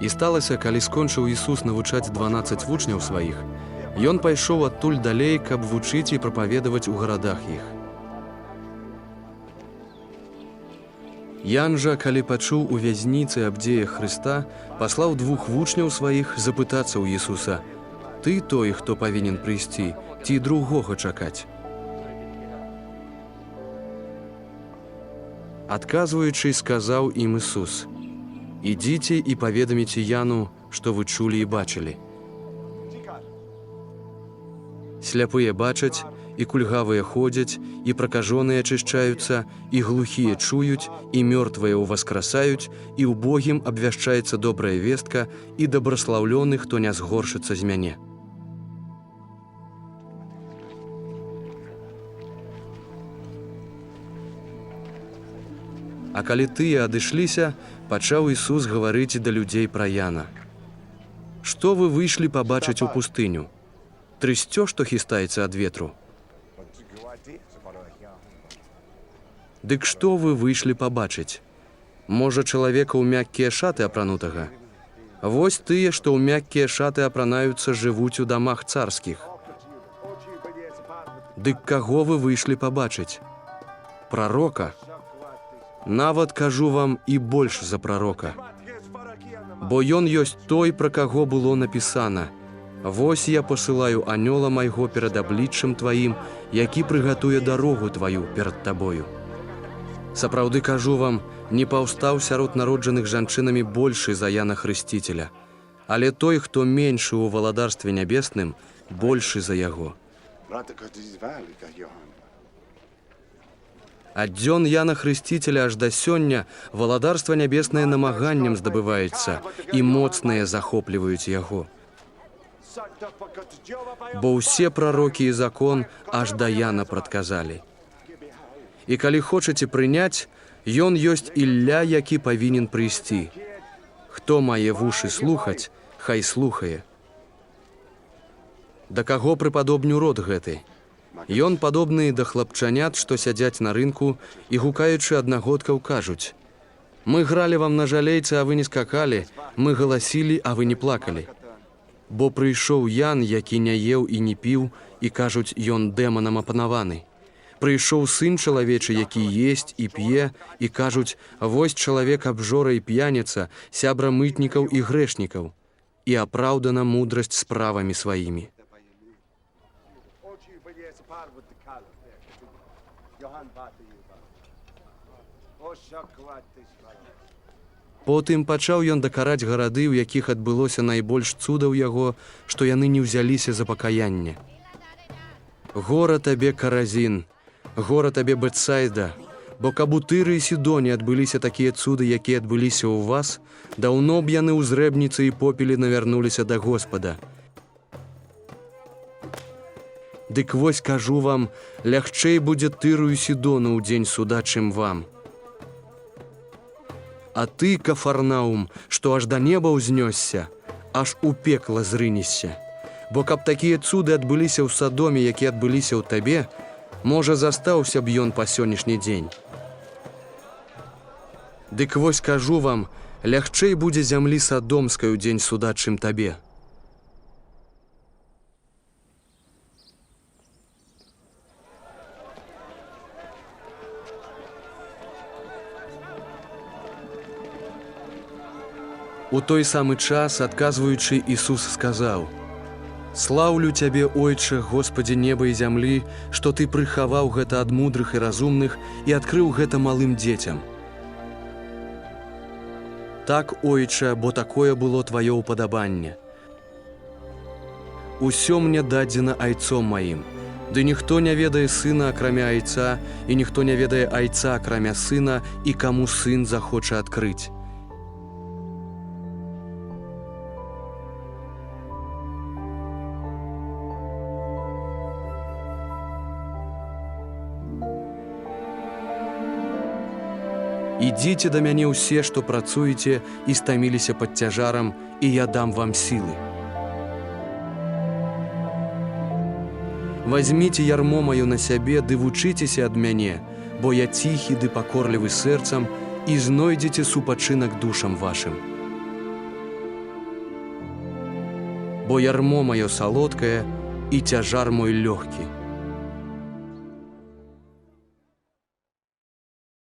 І сталася, калі скончыў Ісус навучаць 12 вучняў сваіх, ён пайшоў адтуль далей, каб вучыць і прапаведаваць у гарадах іх. Ян жа, калі пачуў у вязніцы аб дзеях Хрыста, паслаў двух вучняў сваіх запытацца ў Ісуса: «Ты той, хто павінен прыйсці, ці другога чакаць?» Адказваючы, сказаў ім Ісус: «Ідзіце і паведаміце Яну, што вы чулі і бачылі. Сляпыя бачаць, і кульгавыя ходзяць, і пракажоныя ачышчаюцца, і глухія чуюць, і мёртвыя ўваскрасаюць, і ўбогім абвяшчаецца добрая вестка, і дабраслаўлёны, хто не згоршыцца з мяне». А калі тыя адышліся, пачаў Ісус гаварыць да людзей пра Яна: «Што вы выйшлі пабачыць у пустыню? Трысцё, што хістаецца ад ветру? Дык што вы выйшлі пабачыць? Можа, чалавека ў мяккія шаты апранутага? Вось тыя, што ў мяккія шаты апранаюцца, жывуць у дамах царскіх. Дык каго вы выйшлі пабачыць? Прарока? Нават кажу вам, і больш за прарока. Бо ён ёсць той, пра каго было напісана: Вось я пасылаю анёла майго перад абліччам тваім, які прыгатуе дарогу тваю перад табою. Сапраўды кажу вам, не паўстаў сярод народжаных жанчынамі большы за Яна Хрысціцеля, але той, хто меншы ў валадарстве нябесным, большы за яго. Ад дзён Яна Хрысціцеля аж да сёння валадарства нябеснае намаганнем здабываецца, і моцныя захопліваюць яго. Бо ўсе прарокі і закон аж да Яна прадказалі. І калі хочаце прыняць, ён ёсць Ілля, які павінен прыйсці. Хто мае вушы слухаць, хай слухае. Да каго прыпадобню род гэты? Ён падобны да хлапчанят, што сядзяць на рынку і, гукаючы аднагодкаў, кажуць: Мы гралі вам на жалейцы, а вы не скакалі, мы галасілі, а вы не плакалі. Бо прыйшоў Ян, які не еў і не піў, і кажуць, ён дэманам апанаваны. Прыйшоў сын чалавечы, які есць і п'е, і кажуць, вось чалавек абжора і п'яніца, сябра мытнікаў і грэшнікаў, і апраўдана мудрасць справамі сваімі. Потым пачаў ён дакараць гарады, у якіх адбылося найбольш цудаў яго, што яны не ўзяліся за пакаянне. Гора табе, Каразін, гора табе, Бэтсайда, бо каб у Тыры і Сідоне адбыліся такія цуды, якія адбыліся ў вас, даўно б яны ў зрэбніцы і попелі навярнуліся да Госпада. Дык вось кажу вам, лягчэй будзе Тыру і Сідону ў дзень суда, чым вам. А ты, Кафарнаум, што аж да неба ўзнёсся, аж у пекла зрынешся. Бо каб такія цуды адбыліся ў Садоме, якія адбыліся ў табе, можа, застаўся б ён па сённяшні дзень. Дык вось кажу вам, лягчэй будзе зямлі садомскай у дзень суда, чым табе. У той самы час, адказваючы, Ісус сказаў: Слаўлю цябе, Ойча, Госпадзе неба і зямлі, што ты прыхаваў гэта ад мудрых і разумных і адкрыў гэта малым дзецям. Так, Ойча, бо такое было тваё ўпадабанне. Усё мне дадзена Айцом маім. Ды ніхто не ведае Сына, акрамя Айца, і ніхто не ведае Айца, акрамя Сына, і каму Сын захоча адкрыць. Ідзіце да мяне ўсе, што працуеце і стаміліся пад цяжарам, і я дам вам сілы. Вазьміце ярмо маё на сябе ды вучыцеся ад мяне, бо я ціхі ды пакорлівы сэрцам, і знойдзеце супачынак душам вашым. Бо ярмо маё салодкае і цяжар мой лёгкі.